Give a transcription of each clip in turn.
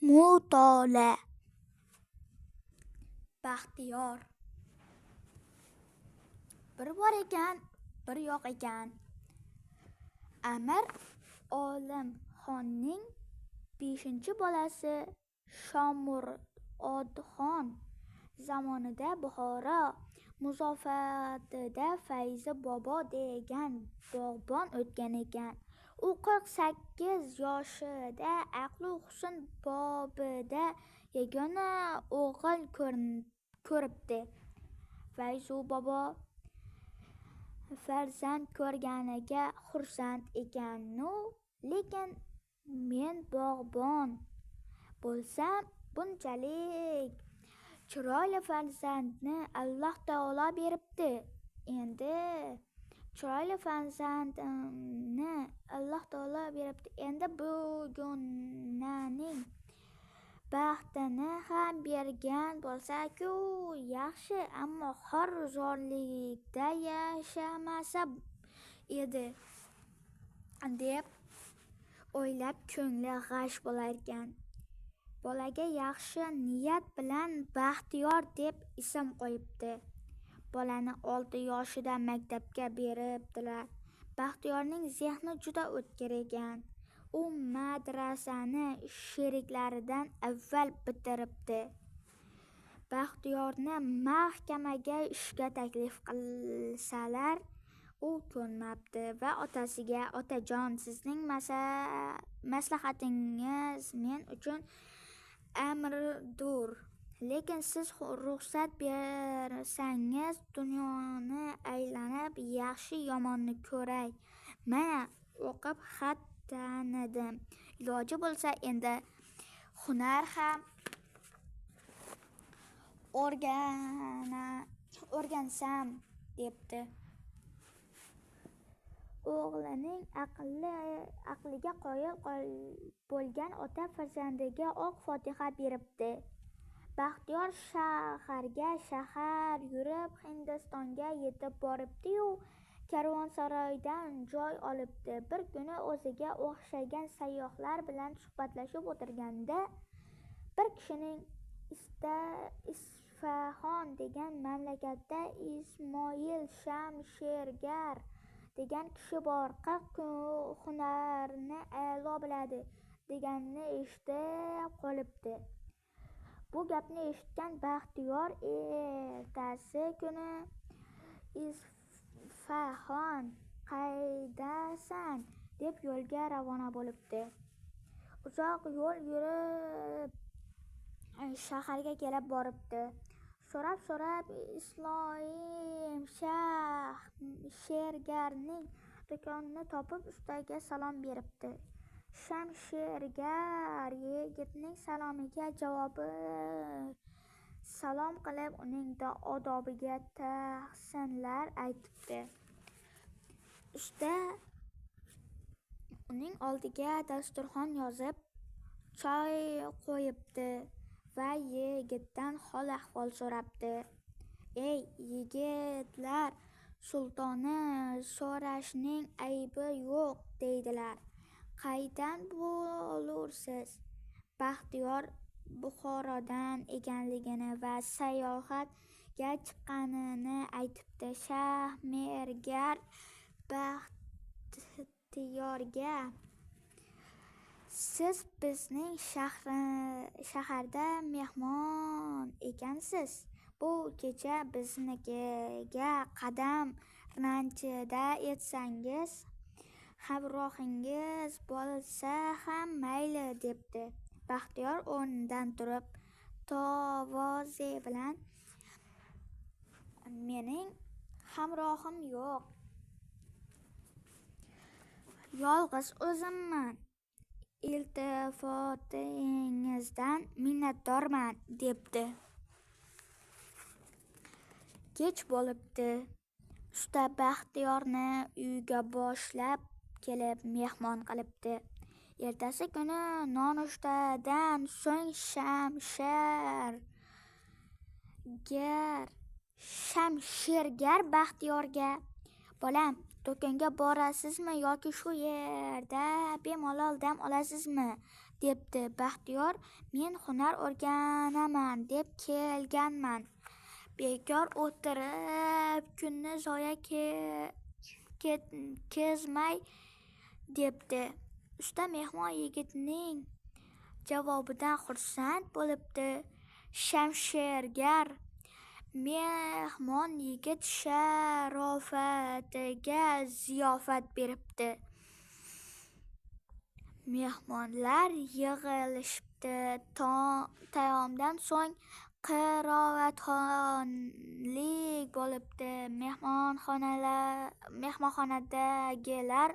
Mutolaa. Baxtiyor. Bir bor ekan, bir yo'q ekan. Amir Olimxonning beshinchi bolasi Shomurodxon zamonida Buxoro muzofotida Fayzi bobo degan bog'bon o'tgan ekan. U 48 yoshida aqlu husn bobida yagona o'g'il ko'ribdi. Fayzi bobo farzand ko'rganiga xursand ekan-u, lekin men bog'bon bo'lsam, bunchalik chiroyli farzandni Alloh taolo beribdi, endi chiroyli farzandni Alloh taolo beribdi, endi bugunaning baxtini ham bergan bo'lsa-ku yaxshi, ammo xor-zorlikda yashamasa edi, deb o'ylab ko'ngli g'ash bo'larkan. Bolaga yaxshi niyat bilan Baxtiyor deb ism qo'yibdi. Bolani 6 yoshida maktabga beribdilar. Baxtiyorning zehni juda o'tkir ekan. U madrasani sheriklaridan avval bitiribdi. Baxtiyorni mahkamaga ishga taklif qilsalar, u ko'nmabdi va otasiga: "Otajon, sizning maslahatingiz men uchun amrdur, lekin siz ruxsat bersangiz, dunyoni aylanib, yaxshi-yomonni ko'ray. Mana, o'qib xat tanidim, iloji bo'lsa, endi hunar ham o'rgansam", debdi. O'g'lining aqliga qoyil bo'lgan ota farzandiga oq fotiha beribdi. Baxtiyor shaharga-shahar yurib, Hindistonga yetib boribdi-yu, karvonsaroydan joy olibdi. Bir kuni o'ziga o'xshagan sayyohlar bilan suhbatlashib o'tirganida, bir kishining Isfahon degan mamlakatda Ismoil Shamshergar degan kishi bor, 40 hunarni a'lo biladi, deganini eshitib qolibdi. Bu gapni eshitgan Baxtiyor ertasi kuni Isfahon qaydasan, deb yo'lga ravona bo'libdi. Uzoq yo'l yurib, shaharga kelib boribdi. So'rab-so'rab Ismoil Shamshergarning do'konini topib, ustaga salom beribdi. Shamshergar yigitning salomiga javoban salom qilib, uning odobiga tahsinlar aytibdi. Usta uning oldiga dasturxon yozib, choy qo'yibdi va yigitdan hol-ahvol so'rabdi. "Ey, yigitlar sultoni, so'rashning aybi yo'q, deydilar. Qaydan bo'lursiz?" Baxtiyor Buxorodan ekanligini va sayohatga chiqqanini aytibdi. Shamshergar Baxtiyorga: "Siz bizning shaharda mehmon ekansiz, bu kecha biznikiga qadam ranjida etsangiz, hamrohingiz bo'lsa ham mayli", debdi. Baxtiyor o'rnidan turib, tavoze bilan: "Mening hamrohim yo'q, yolg'iz o'zimman, iltifotingizdan minnatdorman", debdi. Kech bo'libdi. Usta Baxtiyorni uyiga boshlab kelib, mehmon qilibdi. Ertasi kuni nonushtadan so'ng Shamshergar Baxtiyorga: "Bolam, do'konga borasizmi yoki shu yerda bemalol dam olasizmi?" Debdi. Baxtiyor: "Men hunar o'rganaman deb kelganman. Bekor o'tirib kunni zoya ketkazmay", debdi. Usta mehmon yigitning javobidan xursand bo'libdi. Shamshergar mehmon yigit sharofatiga ziyofat beribdi. Mehmonlar yig'ilishibdi. Taomdan so'ng qiroatxonlik bo'libdi. Mehmonxonadagilar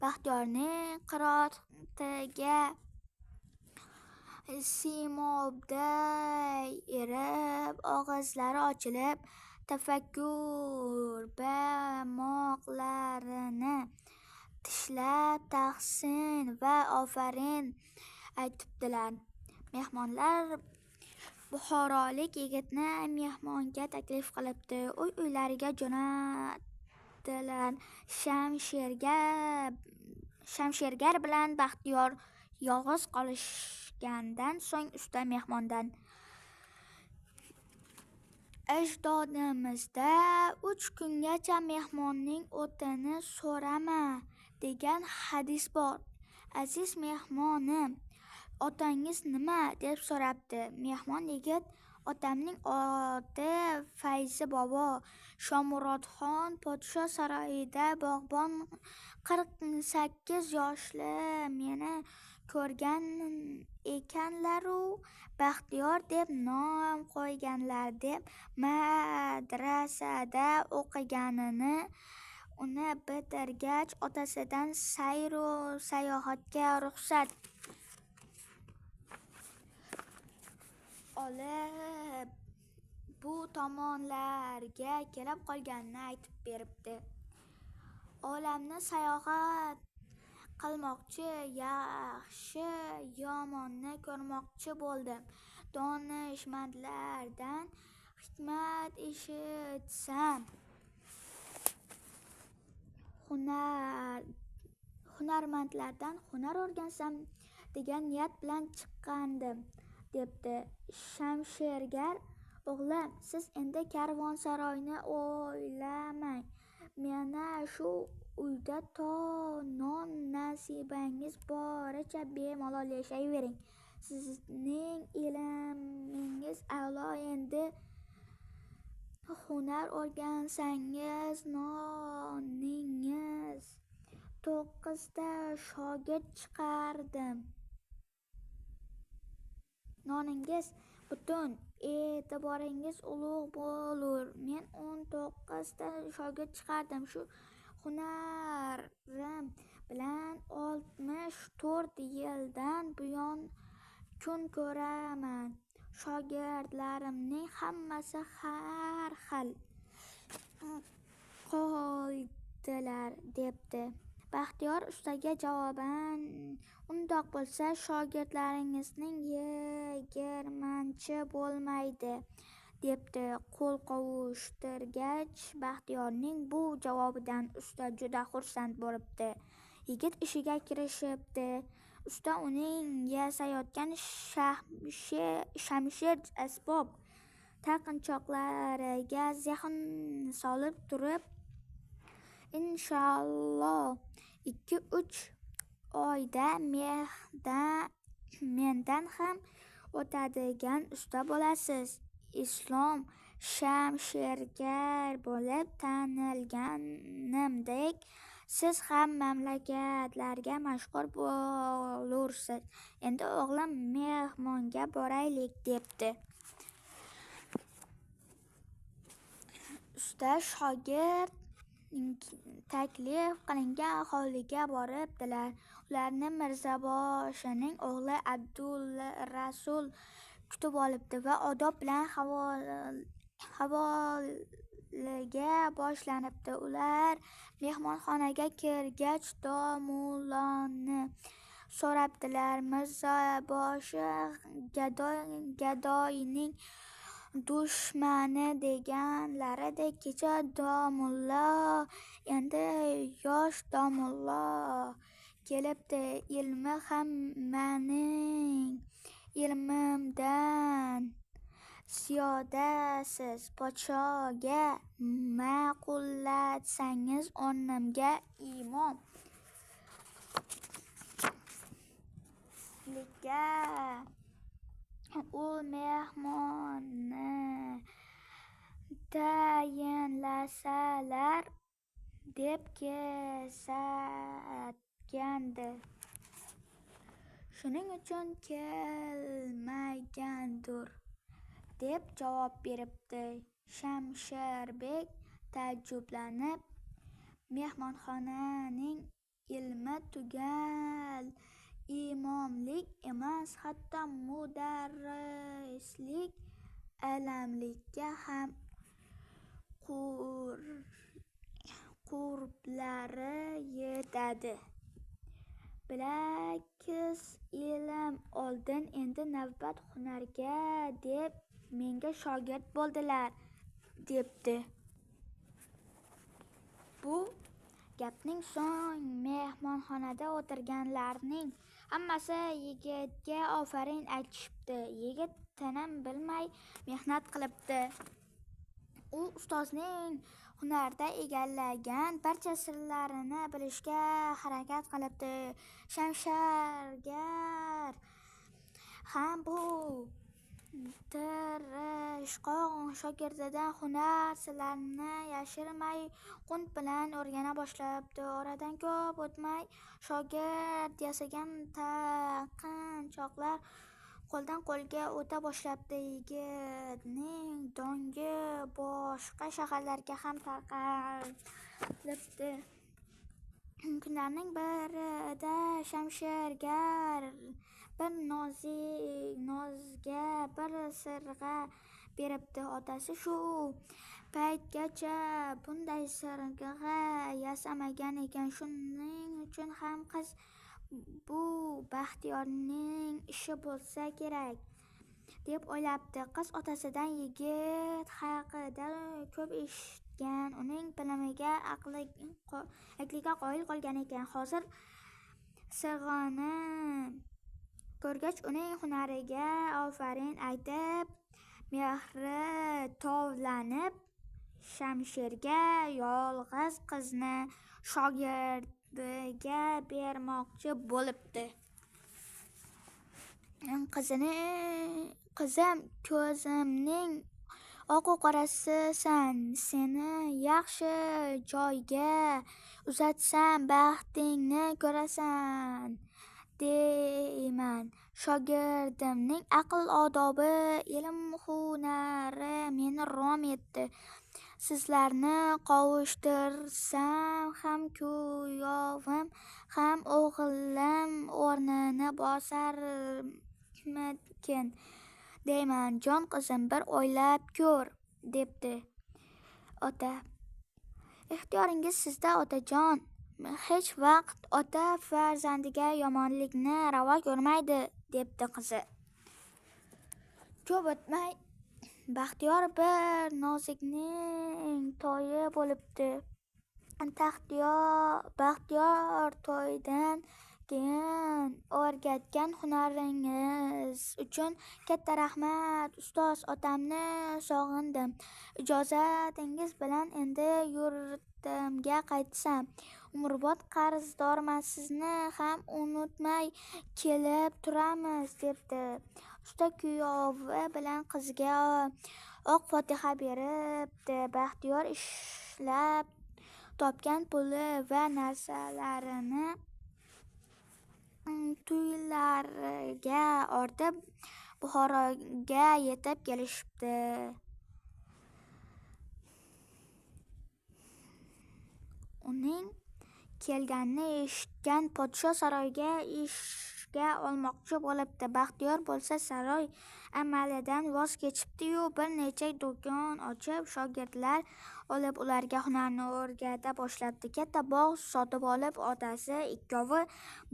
Baxtiyorning qiroatiga simobday erib, og'izlari ochilib, tafakkur barmoqlarini tishlab, tahsin va ofarin aytibdilar. Mehmonlar buxorolik yigitni mehmonga taklif qilibdi. Uy-uylariga jo'nabdilar. Shamshergar bilan Baxtiyor yolg'iz qolishgandan so'ng usta mehmondan: "Ajdodimizda uch kungacha mehmonning otini so'rama, degan hadis bor. Aziz mehmonim, otingiz nima?" deb so'rabdi. Mehmon yigit: "Otamning oti Fayzi bobo, Shomurodxon podsho saroyida bog'bon, 48 yoshli. Meni ko'rgan ekanlaru, Baxtiyor deb nom qo'yganlar", deb madrasada o'qiganini, uni bitirgach, otasidan sayru sayohatga ruxsat olib, bu tomonlarga kelib qolganini aytib beribdi. "Olamni sayohat qilmoqchi, yaxshi-yomonni ko'rmoqchi bo'ldim. Donishmandlardan hikmat eshitsam, hunarmandlardan hunar o'rgansam, degan niyat bilan chiqqandim", debdi. Shamshergar: "O'g'lim, siz endi karvonsaroyni o'ylamang, mana shu uyda to non nasibangiz boricha bemalol yashayvering. Sizning ilmingiz a'lo, endi hunar o'rgansangiz, noningiz to'qqizta shogird chiqardim. Noningiz butun, e'tiboringiz ulug' bo'lur. Men 19 ta shogird chiqardim. Shu hunarim bilan 64 yildan buyon kun ko'raman. Shogirdlarimning hammasi har xil qoldilar", debdi. Baxtiyor ustaga javoban: "Undoq bo'lsa, shogirdlaringizning tegirmonchi bo'lmaydi", debdi. Qo'l qovushtirgach, Baxtiyorning bu javobidan usta juda xursand bo'libdi. Yigit ishiga kirishibdi. Usta uning yasayotgan shamshir asbob taqinchoqlariga zehn solib turib: "Inshoollo, 2-uch oyda mendan ham o'tadigan usta bo'lasiz. Islom shamshirgar bo'lib tanilganimdek, siz ham mamlakatlarga mashhur bo'lursiz. Endi, o'g'lim, mehmonga boraylik", debdi. Usta shogird taklif qilingan hovliga boribdilar. Ularni mirzoboshining o'g'li Abdurasul kutib olibdi va odob bilan hovliga boshlabdi. Ular mehmonxonaga kirgach, domlani so'rabdilar. Mirzoboshi: "Gadoy gadoyning dushmani, deganlaridek, kecha domla, endi yosh domla Kelibdi, ilmi ham mening ilmimdan ziyoda. Siz podshoga ma'qullatsangiz, o'rnimga imomlikka ul mehmonni tayinlasalar, deb kesatgandi. Shuning uchun kelmagandur, deb javob beribdi. Shamsherbek taajjublanib: "Mehmonxonaning ilmi tugal imomlik emas, hatto mudarrislik a'lamlikka ham qurblari yetadi. Bilakis ilm oldim, endi navbat hunarga, deb menga shogird bo'ldilar", debdi. Bu gapdan so'ng mehmonxonada o'tirganlarning hammasi yigitga ofarin aytishibdi. Yigit tinim bilmay mehnat qilibdi. U ustozining hunarda egallagan barcha sirlarini bilishga harakat qilibdi. Shamshergar ham bu tirishqoq shogirdidan hunar sirlarini yashirmay, qunt bilan o'rgana boshlabdi. Oradan ko'p o'tmay, shogird yasagan taqinchoqlar qo'ldan qo'lga o'ta boshlabdi. Yigitning dongi boshqa shaharlarga ham tarqalibdi. Kunlarning birida Shamshergar bir nozga bir sirg'a beribdi. Otasi shu paytgacha bunday sirg'a yasamagan ekan. Shuning uchun ham qiz bu Baxtiyorning ishi bo'lsa kerak, deb o'ylabdi. Qiz otasidan yigit haqida ko'p eshitgan, uning bilimiga, aqliga qoyil qolgan ekan. Hozir sirg'ani ko'rgach, uning hunariga ofarin aytib, mehri tovlanib, Shamsherga yolg'iz qizini shogirdiga bermoqchi bo'libdi. "Qizim, ko'zimning oqu qorasisan, seni yaxshi joyga uzatsam, baxtingni ko'rasan, deyman. Shogirdimning aql-odobi, ilm-hunari meni rom etdi. Sizlarni qovushtirsam, ham kuyovim, ham o'g'lim o'rnini bosarmikin, deyman. Jon qizim, bir o'ylab ko'r", debdi. Ota: "Ixtiyoringiz sizda, otajon. Hech vaqt ota farzandiga yomonlikni ravo ko'rmaydi", debdi qizi. Ko'p o'tmay, Baxtiyor bir nozikning to'yi bo'libdi. Baxtiyor to'ydan keyin: "O'rgatgan hunaringiz uchun katta rahmat, ustoz. Otamni sog'indim. Ijozatingiz bilan endi yurtimga qaytsam, umrbod qarzdorman. Sizni ham unutmay kelib turamiz", debdi. Usta kuyovi bilan qiziga oq fotiha beribdi. Baxtiyor ishlab topgan puli va narsalarini tuyalarga ortib, Buxoroga yetib kelishibdi. Uning kelganini eshitgan podsho saroyga ishga olmoqchi bo'libdi. Baxtiyor bo'lsa saroy amalidan voz kechibdi-yu, bir necha do'kon ochib, shogirdlar olib, ularga hunarni o'rgata boshlabdi. Katta bog' sotib olib, otasi ikkovi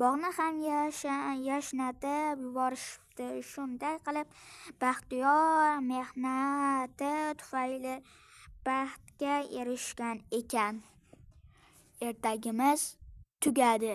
bog'ni ham yashnatib yuborishibdi. Shunday qilib, Baxtiyor mehnati tufayli baxtga erishgan ekan. Ertagimiz tugadi.